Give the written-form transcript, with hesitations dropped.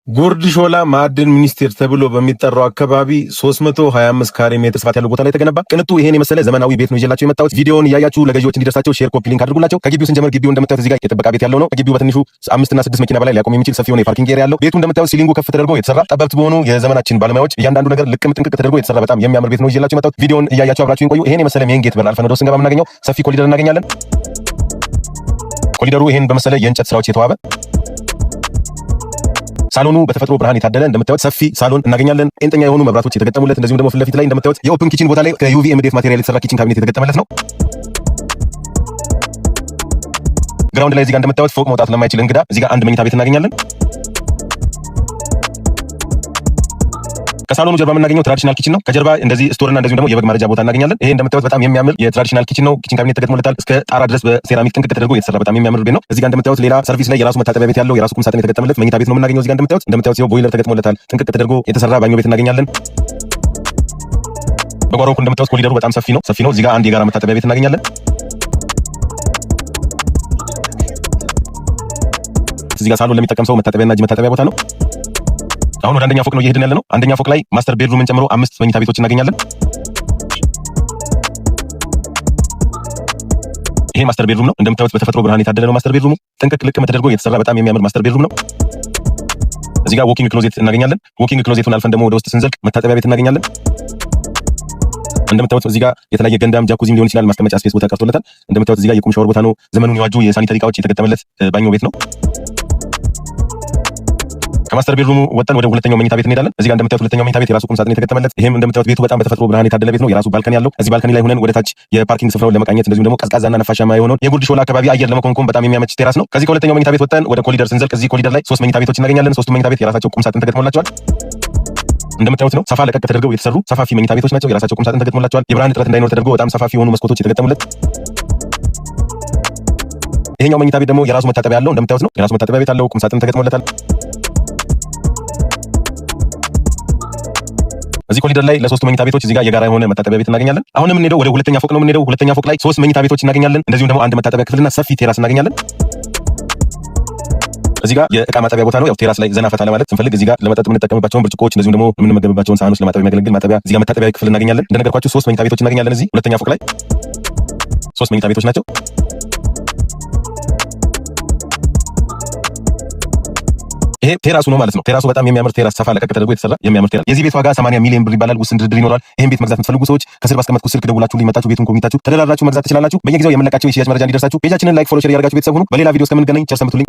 ጉርድ ሾላ ማዕድን ሚኒስቴር ተብሎ በሚጠራው አካባቢ 325 ካሬ ሜትር ስፋት ያለው ቦታ ላይ የተገነባ ቅንጡ ይሄን የመሰለ ዘመናዊ ቤት ነው ይዤላችሁ የመጣሁት። ቪዲዮውን እያያችሁ ለገዢዎች እንዲደርሳቸው share፣ copy link አድርጉላቸው። ከግቢው ስንጀምር ግቢው እንደምታዩት እዚህ ጋር የጥበቃ ቤት ያለው ነው። ከግቢው በትንሹ 5 እና 6 መኪና በላይ ሊያቆም የሚችል ሰፊ የሆነ የ parking area ያለው ቤቱ እንደምታዩት ceiling ኡ ከፍ ተደርጎ የተሰራ ጠበብት በሆኑ የዘመናችን ባለሙያዎች እያንዳንዱ ነገር ልቅም ጥንቅቅ ተደርጎ የተሰራ በጣም የሚያምር ቤት ነው ይዤላችሁ የመጣሁት። ቪዲዮውን እያያችሁ አብራችሁን ቆዩ። ይሄን የመሰለ main gate በር አልፈን ወደ ውስጥ ስንገባ የምናገኘው ሰፊ ኮሪደር እናገኛለን። ኮሪደሩ ይሄን በመሰለ የእንጨት ስራዎች የተዋበ፣ ሳሎኑ በተፈጥሮ ብርሃን የታደለ እንደምታዩት ሰፊ ሳሎን እናገኛለን። ጤንጠኛ የሆኑ መብራቶች የተገጠሙለት፣ እንደዚሁም ደግሞ ፊት ለፊት ላይ እንደምታዩት የ open kitchen ቦታ ላይ ከ UV MDF material የተሰራ kitchen cabinet የተገጠመለት ነው። Ground ላይ እዚህ ጋር እንደምታዩት ፎቅ መውጣት ለማይችል እንግዳ እዚህ ጋር አንድ መኝታ ቤት እናገኛለን። ከሳሎኑ ጀርባ የምናገኘው traditional kitchen ነው። ከጀርባ እንደዚህ store እና እንደዚሁም ደግሞ የበግ ማረጃ ቦታ እናገኛለን። ይሄ እንደምታዩት በጣም የሚያምር የ traditional kitchen ነው። Kitchen cabinet ተገጥሞለታል። እስከ ጣራ ድረስ በሴራሚክ ጥንቅቅ ተደርጎ የተሰራ በጣም የሚያምር ቤት ነው። እዚህ ጋር እንደምታዩት ሌላ service ላይ የራሱ መታጠቢያ ቤት ያለው፣ የራሱ ቁም ሳጥን የተገጠመለት መኝታ ቤት ነው የምናገኘው። እዚህ ጋር እንደምታዩት ሲሆን ቦይለር ተገጥሞለታል። ጥንቅቅ ተደርጎ የተሰራ ባኞ ቤት እናገኛለን። በጓሮ በኩል እንደምታዩት ኮሪደሩ በጣም ሰፊ ነው፣ ሰፊ ነው። እዚህ ጋር አንድ የጋራ መታጠቢያ ቤት እናገኛለን። እዚህ ጋር ሳሎን ለሚጠቀም ሰው መታጠቢያና እጅ መታጠቢያ ቦታ ነው። አሁን ወደ አንደኛ ፎቅ ነው እየሄድን ያለ ነው። አንደኛ ፎቅ ላይ master bedroom ን ጨምሮ 5 መኝታ ቤቶች እናገኛለን። ይሄ master bedroom ነው። እንደምታዩት በተፈጥሮ ብርሃን የታደለ ነው master bedroom ኡ። ጥንቅቅ ልቅም ተደርጎ የተሰራ በጣም የሚያምር master bedroom ነው። እዚህ ጋር walking closet እናገኛለን። Walking closet ኡን አልፈን ደግሞ ወደ ውስጥ ስንዘልቅ መታጠቢያ ቤት እናገኛለን። እንደምታዩት እዚህ ጋር የተለያየ ገንዳም ጃኩዚም ሊሆን ይችላል ማስቀመጫ space ቦታ ቀርቶለታል። እንደምታዩት እዚህ ጋር የቁም ሻወር ቦታ ነው። ዘመኑን የዋጁ የ sanitary እቃዎች የተገጠመለት ባኞ ቤት ነው። ከ master bedroom ኡ ወጥተን ወደ ሁለተኛው መኝታ ቤት እንሄዳለን። እዚህ ጋር እንደምታዩት ሁለተኛው መኝታ ቤት የራሱ ቁም ሳጥን የተገጠመለት፣ ይሄም እንደምታዩት ቤቱ በጣም በተፈጥሮ ብርሃን የታደለ ቤት ነው። የራሱ balcony ያለው፣ እዚህ balcony ላይ ሆነን ወደ ታች የ parking ስፍራውን ለመቃኘት እንደዚሁም ደግሞ ቀዝቃዛና ነፋሻማ የሆነውን የጉርድ ሾላ አካባቢ አየር ለመኮምኮም በጣም የሚያመች terrace ነው። ከዚህ ከሁለተኛው መኝታ ቤት ወጥተን ወደ ኮሪደር ስንዘልቅ እዚህ ኮሪደር ላይ 3 መኝታ ቤቶች እናገኛለን። ሶስቱ መኝታ ቤት የራሳቸው ቁም ሳጥን ተገጥሞላቸዋል። እንደምታዩት ነው። ሰፋ ለቀቅ ተደርገው የተሰሩ ሰፋፊ መኝታ ቤቶች ናቸው። የራሳቸው ቁም ሳጥን ተገጥሞላቸዋል። የብርሃን እጥረት እንዳይኖር ተደርጎ በጣም ሰፋፊ የሆኑ መስኮቶች የተገጠሙለት። ይሄኛው መኝታ ቤት ደግሞ የራሱ መታጠቢያ ያለው እንደምታዩት ነው። የራሱ መታጠቢያ ቤት አለው። ቁም ሳጥን ተገጥሞለታል። እዚህ ኮሪደር ላይ ለሶስቱ መኝታ ቤቶች እዚህ ጋር የጋራ የሆነ መታጠቢያ ቤት እናገኛለን። አሁን የምንሄደው ወደ ሁለተኛ ፎቅ ነው የምንሄደው። ሁለተኛ ፎቅ ላይ 3 መኝታ ቤቶች እናገኛለን። እንደዚሁም ደግሞ አንድ መታጠቢያ ክፍልና ሰፊ terrace እናገኛለን። እዚህ ጋር የእቃ ማጠቢያ ቦታ ነው። ያው terrace ላይ ዘና ፈታ ለማለት ስንፈልግ እዚህ ጋር ለመጠጥ የምንጠቀምባቸውን ብርጭቆዎች እንደዚሁም ደግሞ የምንመገብባቸውን ሳህኖች ለማጠብ የሚያገለግል ማጠቢያ እዚህ ጋር መታጠቢያ ክፍል እናገኛለን። እንደነገርኳችሁ 3 መኝታ ቤቶች እናገኛለን። እዚህ ሁለተኛ ፎቅ ላይ 3 መኝታ ቤቶች ናቸው። ይሄ terrace ኡ ነው ማለት ነው። Terrace ኡ በጣም የሚያምር terrace፣ ሰፋ ለቀቅ ተደርጎ የተሰራ የሚያምር terrace። የዚህ ቤት ዋጋ 80 ሚሊዮን ብር ይባላል። ውስን ድርድር ይኖራል። ይሄን ቤት መግዛት የምትፈልጉ ሰዎች ከስር ባስቀመጥኩት ስልክ ደውላችሁ መጣችሁ ቤቱን ጎብኝታችሁ ተደራድራችሁ መግዛት ትችላላችሁ። በየጊዜው የምንለቃቸው የሽያጭ መረጃ እንዲደርሳችሁ page ኣችንን like፣ follow፣ share እያደረጋችሁ ቤተሰብ ሁኑ። በሌላ ቪዲዮ እስከምንገናኝ ቸር ሰንብቱልኝ።